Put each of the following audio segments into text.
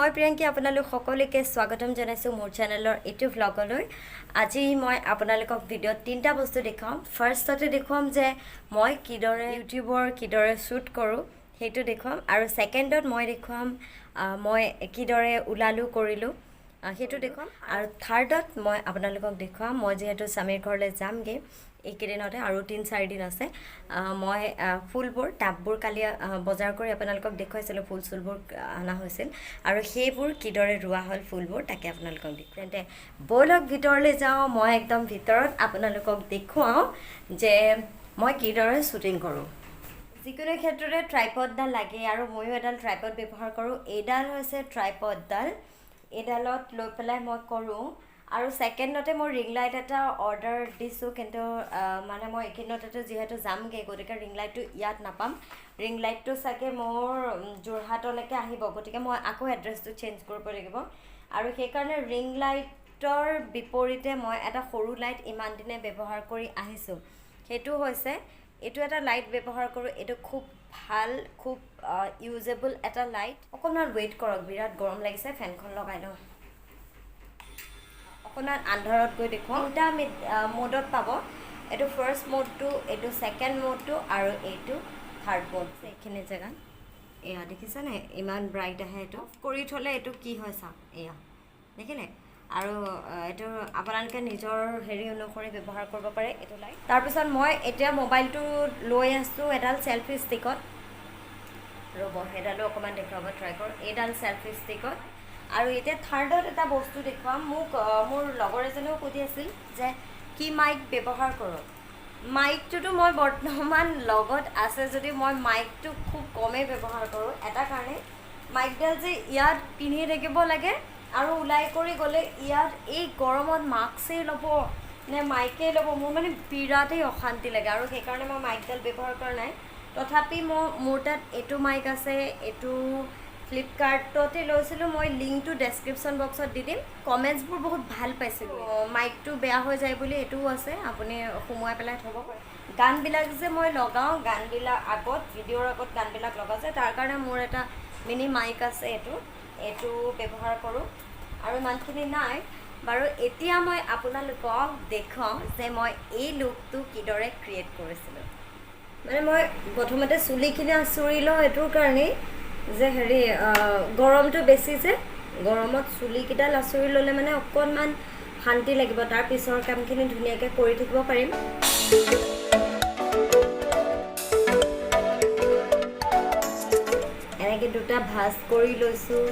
মই প্ৰিয়ংকী, আপোনালোক সকলোকে স্বাগতম জনাইছোঁ মোৰ চেনেলৰ এইটো ভ্লগলৈ। আজি মই আপোনালোকক ভিডিঅ'ত তিনিটা বস্তু দেখুৱাম। ফাৰ্ষ্টতে দেখুৱাম যে মই কিদৰে ইউটিউবৰ কিদৰে শ্বুট কৰোঁ, সেইটো দেখুৱাম। আৰু ছেকেণ্ডত মই দেখুৱাম মই কিদৰে ওলালোঁ কৰিলোঁ, সেইটো দেখুৱাম। আৰু থাৰ্ডত মই আপোনালোকক দেখুৱাম, মই যিহেতু স্বামীৰ ঘৰলৈ যামগৈ এইকেইদিনতে আৰু 3-4 দিন আছে, মই ফুলবোৰ, টাববোৰ কালি বজাৰ কৰি আপোনালোকক দেখুৱাইছিলোঁ, ফুল চুলবোৰ অনা হৈছিল আৰু সেইবোৰ কিদৰে ৰোৱা হ'ল ফুলবোৰ, তাকে আপোনালোকক দেখুৱাম। তেন্তে ব'লক, ভিতৰলৈ যাওঁ। মই একদম ভিতৰত আপোনালোকক দেখুৱাওঁ যে মই কিদৰে শ্বুটিং কৰোঁ। যিকোনো ক্ষেত্ৰতে ট্ৰাইপডডাল লাগে আৰু ময়ো এডাল ট্ৰাইপড ব্যৱহাৰ কৰোঁ। এইডাল হৈছে ট্ৰাইপডডাল। এইডালত লৈ পেলাই মই কৰোঁ। আৰু ছেকেণ্ডতে মই ৰিং লাইট এটা অৰ্ডাৰ দিছোঁ, কিন্তু মানে মই এইকেইদিনতে যিহেতু যামগৈ, গতিকে ৰিং লাইটটো ইয়াত নাপাম। ৰিং লাইটটো চাগে মোৰ যোৰহাটলৈকে আহিব, গতিকে মই আকৌ এড্ৰেছটো চেঞ্জ কৰিব লাগিব। আৰু সেইকাৰণে ৰিং লাইটৰ বিপৰীতে মই এটা সৰু লাইট ইমান দিনে ব্যৱহাৰ কৰি আহিছোঁ, সেইটো হৈছে এইটো এটা লাইট ব্যৱহাৰ কৰোঁ। এইটো খুব ভাল, খুব ইউজেবল এটা লাইট। অকণমান ৱেইট কৰক, বিৰাট গৰম লাগিছে, ফেনখন লগাই লওঁ। অকণমান আন্ধাৰত গৈ দেখুৱাওঁ। তিনিটা মোডত পাব। এইটো ফাৰ্ষ্ট মোডটো, এইটো ছেকেণ্ড মোডটো আৰু এইটো থাৰ্ড মোড। এইখিনি জেগাত এয়া দেখিছেনে, ইমান ব্ৰাইট আহে। এইটো কৰি থ'লে এইটো কি হয় চাওক, এয়া দেখিলে। আৰু এইটো আপোনালোকে নিজৰ হেৰি অনুসৰি ব্যৱহাৰ কৰিব পাৰে এইটো লাইট। তাৰপিছত মই এতিয়া মোবাইলটো লৈ আছোঁ এডাল চেল্ফি ষ্টিকত। ৰ'ব, সেইডালো অকণমান দেখুৱাব ট্ৰাই কৰোঁ, এইডাল চেল্ফি ষ্টিকত। আৰু এতিয়া থাৰ্ডত এটা বস্তু দেখুৱাম। মোক মোৰ লগৰ এজনেও সুধি আছিল যে কি মাইক ব্যৱহাৰ কৰোঁ। মাইকটোতো মই বৰ্তমান লগত আছে যদি মই মাইকটো খুব কমেই ব্যৱহাৰ কৰোঁ। এটা কাৰণে, মাইকডাল যে ইয়াত পিন্ধি থাকিব লাগে আৰু ওলাই কৰি গ'লে ইয়াত এই গৰমত মাস্কেই ল'ব নে মাইকেই ল'ব, মোৰ মানে বিৰাটেই অশান্তি লাগে আৰু সেইকাৰণে মই মাইকডাল ব্যৱহাৰ কৰা নাই। তথাপি মই মোৰ তাত এইটো মাইক আছে। এইটো ফ্লিপকাৰ্টতে লৈছিলোঁ। মই লিংকটো ডেছক্ৰিপশ্যন বক্সত দি দিম। কমেণ্টছবোৰ বহুত ভাল পাইছিলোঁ। মাইকটো বেয়া হৈ যায় বুলি এইটোও আছে, আপুনি সোমোৱাই পেলাই থ'ব পাৰে। গানবিলাক যে মই লগাওঁ, গানবিলাক আগত, ভিডিঅ'ৰ আগত গানবিলাক লগাওঁ যে, তাৰ কাৰণে মোৰ এটা মিনি মাইক আছে। এইটো ব্যৱহাৰ কৰোঁ আৰু ইমানখিনি নাই বাৰু। এতিয়া মই আপোনালোকক দেখুৱাওঁ যে মই এই লুকটো কিদৰে ক্ৰিয়েট কৰিছিলোঁ। মানে মই প্ৰথমতে চুলিখিনি আঁচুৰি লওঁ এইটোৰ কাৰণেই যে হেৰি গৰমটো বেছি যে, গৰমত চুলিকেইডাল আঁচুৰি ল'লে মানে অকণমান শান্তি লাগিব, তাৰ পিছৰ কামখিনি ধুনীয়াকৈ কৰি থাকিব পাৰিম। এনেকৈ দুটা ভাঁজ কৰি লৈছোঁ,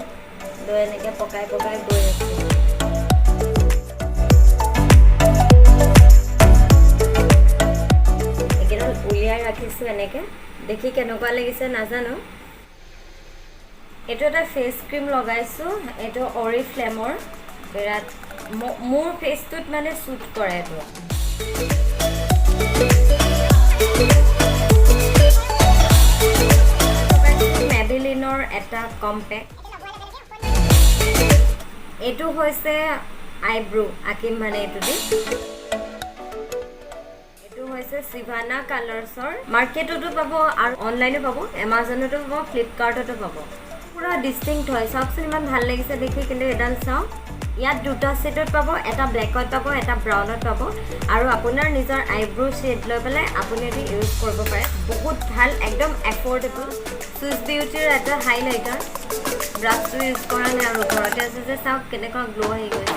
লৈ এনেকৈ পকাই পকাই গৈ আছোঁ। এইকেইডাল উলিয়াই ৰাখিছোঁ এনেকৈ। দেখি কেনেকুৱা লাগিছে নাজানো। এইটো এটা ফেচ ক্ৰীম লগাইছোঁ, এইটো অৰিফ্লেমৰ। বিৰাট মোৰ ফেচটোত মানে শ্বুট কৰে এইটো। মেবিলিনৰ এটা কম্পেক্ট। এইটো হৈছে আইব্ৰ' আঁকিম মানে এইটো দি। এইটো হৈছে চিভানা কালাৰ্ছৰ। মাৰ্কেটতো পাব আৰু অনলাইনো পাব, এমাজনতো পাব, ফ্লিপকাৰ্টতো পাব। পূৰা ডিষ্টিংক্ট হয়, চাওকচোন, ইমান ভাল লাগিছে দেখি। কিন্তু এডাল চাওক, ইয়াত দুটা শ্বেডত পাব, এটা ব্লেকত পাব, এটা ব্ৰাউনত পাব। আৰু আপোনাৰ নিজৰ আইব্ৰ' শ্বেড লৈ পেলাই আপুনি এইটো ইউজ কৰিব পাৰে। বহুত ভাল, একদম এফৰ্ডেবল। চুইচ বিউটিৰ এটা হাইলাইটাৰ। ব্ৰাছটো ইউজ কৰা নাই আৰু ঘৰতে আছে যে, চাওক কেনেকুৱা গ্ল' আহি গৈছে।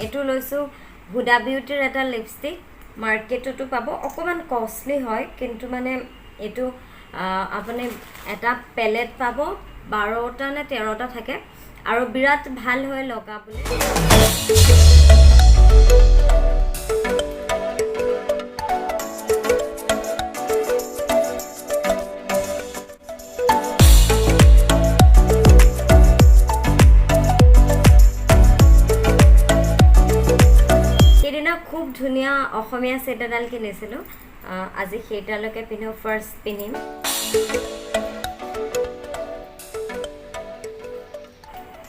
এইটো লৈছোঁ হুদা বিউটিৰ এটা লিপষ্টিক। মাৰ্কেটতো পাব, অকণমান কষ্টলি হয়, কিন্তু মানে এইটো আপুনি এটা পেলেট পাব, 12টা নে 13টা থাকে আৰু বিৰাট ভাল হয় লগাবলৈ। সেইদিনা খুব ধুনীয়া অসমীয়া ছেট এডাল কিনিছিলোঁ, আজি সেইডালকে পিন্ধো, ফাৰ্ষ্ট পিন্ধিম।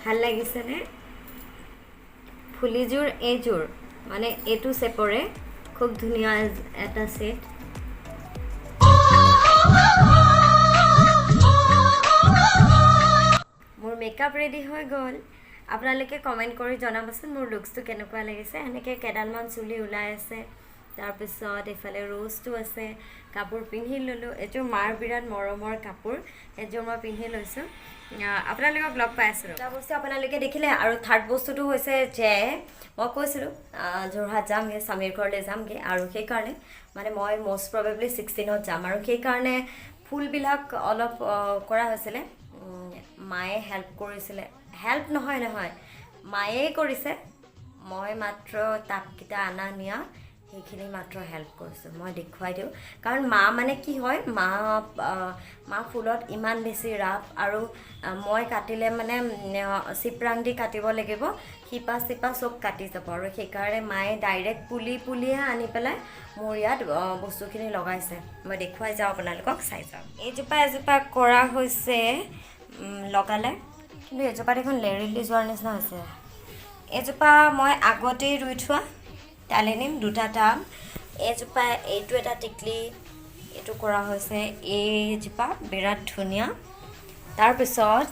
ভাল লাগিছেনে? ফুলিযোৰ এইযোৰ মানে এইটো চেপৰে খুব ধুনীয়া এটা ছেট। মেকআপ ৰেডি হৈ গ'ল। আপোনালোকে কমেণ্ট কৰি জনাবচোন মোৰ লুকছটো কেনেকুৱা লাগিছে। সেনেকৈ কেইডালমান চুলি ওলাই আছে, তাৰপিছত এইফালে ৰ'জটো আছে। কাপোৰ পিন্ধি ল'লোঁ। এইযোৰ মাৰ বিৰাট মৰমৰ কাপোৰ, এইযোৰ মই পিন্ধি লৈছোঁ। আপোনালোকক লগ পাই আছোঁ। এটা বস্তু আপোনালোকে দেখিলে। আৰু থাৰ্ড বস্তুটো হৈছে যে মই কৈছিলোঁ যোৰহাট যামগৈ, স্বামীৰ ঘৰলৈ যামগৈ, আৰু সেইকাৰণে মানে মই মষ্ট প্ৰবেবলি 16ত যাম আৰু সেইকাৰণে ফুলবিলাক অলপ কৰা হৈছিলে। মায়ে হেল্প কৰিছিলে। হেল্প নহয় নহয়, মায়েই কৰিছে। মই মাত্ৰ টাবকেইটা অনা নিয়া সেইখিনি মাত্ৰ হেল্প কৰিছোঁ। মই দেখুৱাই দিওঁ, কাৰণ মা মানে কি হয়, মা ফুলত ইমান বেছি ৰাপ আৰু মই কাটিলে মানে চিপৰাং দি কাটিব লাগিব, শিপা চিপা চব কাটি যাব আৰু সেইকাৰণে মায়ে ডাইৰেক্ট পুলি পুলিয়ে আনি পেলাই মোৰ ইয়াত বস্তুখিনি লগাইছে। মই দেখুৱাই যাওঁ আপোনালোকক, চাই যাওঁ। এইজোপা এজোপা কৰা হৈছে, লগালে, কিন্তু এজোপা দেখোন লেৰেলি যোৱাৰ নিচিনা হৈছে। এজোপা মই আগতেই ৰুই থোৱা তালে নিম দুটা টাব। এইজোপা, এইটো এটা টিকলি, এইটো কৰা হৈছে। এইজোপা বিৰাট ধুনীয়া। তাৰপিছত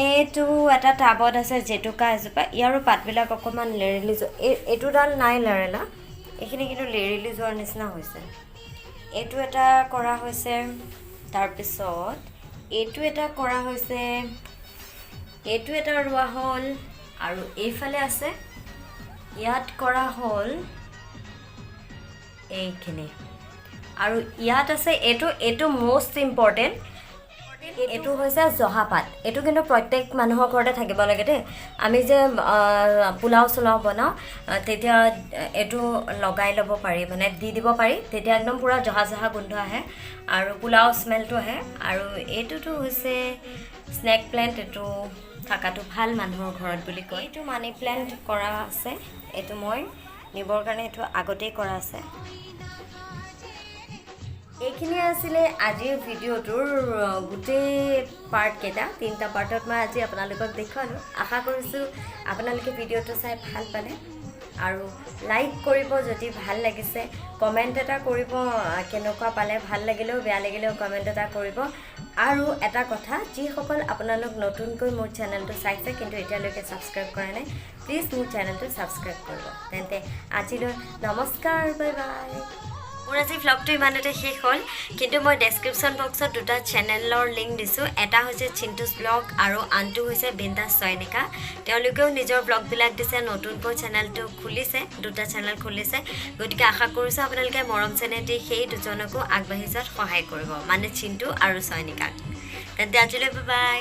এইটো এটা টাবত আছে জেতুকা এজোপা। ইয়াৰো পাতবিলাক অকণমান লেৰেলি যোৱা। এই এইটো ডাল নাই লেৰেলা, এইখিনি কিন্তু লেৰেলি যোৱাৰ নিচিনা হৈছে। এইটো এটা কৰা হৈছে। তাৰপিছত এইটো এটা কৰা হৈছে। এইটো এটা ৰোৱা হ'ল আৰু এইফালে আছে, ইয়াত কৰা হ'ল এইখিনি। আৰু ইয়াত আছে এইটো, এইটো মষ্ট ইম্পৰ্টেণ্ট। এইটো হৈছে জহা পাত। এইটো কিন্তু প্ৰত্যেক মানুহৰ ঘৰতে থাকিব লাগে দেই। আমি যে পোলাও চোলাও বনাওঁ, তেতিয়া এইটো লগাই ল'ব পাৰি, মানে দি দিব পাৰি, তেতিয়া একদম পূৰা জহা জহা গোন্ধ আহে আৰু পোলাও স্মেলটো আহে। আৰু এইটোতো হৈছে স্নেক প্লেণ্ট। এইটো থকাটো ভাল মানুহৰ ঘৰত বুলি কয়। এইটো মানি প্লেণ্ট কৰা আছে। এইটো মই নিবৰ কাৰণে এইটো আগতেই কৰা আছে। এইখিনিয়ে আছিলে আজিৰ ভিডিঅ'টোৰ গোটেই পাৰ্টকেইটা। তিনিটা পাৰ্টত মই আজি আপোনালোকক দেখুৱালোঁ। আশা কৰিছোঁ আপোনালোকে ভিডিঅ'টো চাই ভাল পালে আৰু লাইক কৰিব যদি ভাল লাগিছে, কমেণ্ট এটা কৰিব কেনেকুৱা পালে, ভাল লাগিলেও বেয়া লাগিলেও কমেণ্ট এটা কৰিব। আৰু এটা কথা, যিসকল আপোনালোক নতুনকৈ মোৰ চেনেলটো চাইছে কিন্তু এতিয়ালৈকে ছাবস্ক্ৰাইব কৰা নাই, প্লিজ মোৰ চেনেলটো ছাবস্ক্ৰাইব কৰিব। তেন্তে আজিলৈ নমস্কাৰ, বাই বাই। মোৰ আজি ভ্লগটো ইমানতে শেষ হ'ল, কিন্তু মই ডেছক্ৰিপশ্যন বক্সত দুটা চেনেলৰ লিংক দিছোঁ। এটা হৈছে চিন্তুজ ব্লগ আৰু আনটো হৈছে বিন্দাছ চয়নিকা। তেওঁলোকেও নিজৰ ব্লগবিলাক দিছে, নতুনকৈ চেনেলটো খুলিছে, দুটা চেনেল খুলিছে। গতিকে আশা কৰিছোঁ আপোনালোকে মৰম চেনেহ দি সেই দুজনকো আগবাঢ়ি যোৱাত সহায় কৰিব, মানে চিন্তু আৰু চয়নিকাক। তেন্তে আজিলৈ বাই বাই।